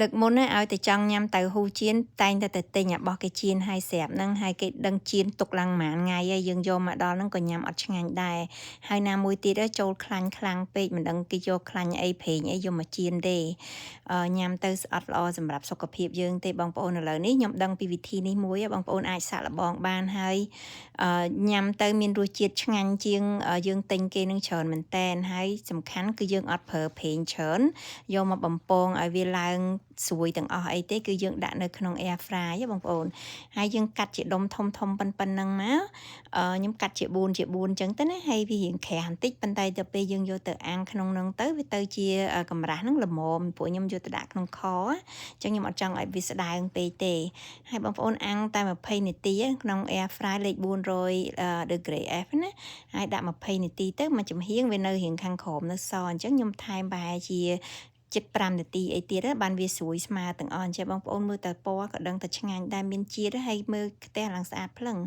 លើកមុនណាឲ្យតែចង់ញ៉ាំតៅហ៊ូចៀនតែងតែទៅទិញរបស់គេចៀនឲ្យស្រាប់ហ្នឹងហើយគេដឹងចៀនទុកឡើងប្រហែលថ្ងៃហើយយើងយកមកដល់ហ្នឹងក៏ញ៉ាំអត់ឆ្ងាញ់ដែរហើយណាមួយទៀតចូលខ្លាញ់ខ្លាំងពេកមិនដឹងគេយកខ្លាញ់អីប្រេងអីយកមកចៀនទេញ៉ាំទៅស្អត់ល្អសម្រាប់សុខភាពយើងទេបងប្អូនឥឡូវនេះខ្ញុំដឹងពីវិធីនេះមួយបងប្អូនអាចសាកល្បងបានហើយញ៉ាំទៅមានរសជាតិឆ្ងាញ់ជាងយើងទិញគេនឹងច្រើនមែនតែនហើយសំខាន់គឺយើងអត់ប្រើប្រេងច្រើនយកមកបំពងឲ្យវាឡើងស្រួយទាំងអស់អីទេគឺយើងដាក់នៅក្នុង air fry បងប្អូនហើយយើងកាត់ជាដុំធំធំប៉ុណ្ណឹងមកខ្ញុំកាត់ជា4ជា4អញ្ចឹងទៅណាហើយវារៀងក្រាស់បន្តិចប៉ុន្តែទៅពេលយើងយកទៅអាំងក្នុងហ្នឹងទៅវាទៅជាកម្រាស់ហ្នឹងល្មមព្រោះខ្ញុំយកទៅដាក់ក្នុងខអញ្ចឹងខ្ញុំអត់ចង់ឲ្យវាស្ដើងពេកទេហើយបងប្អូនអាំងតែ20នាទីក្នុង air fry លេខ400 degree F ណាហើយដាក់20នាទីទៅមួយចំហៀងវានៅរៀងខាងក្រោមនៅសអញ្ចឹងខ្ញុំថែមប្រហែលជាជិត5នាទីអីទៀតបានវាស្រួយស្មើទាំងអស់អញ្ចឹងបងប្អូនមើលតែពណ៌ក៏ដឹងតែឆ្ងាញ់ដែរមានជាតិហើយមើលខ្ទះឡើងស្អាតភ្លឹង។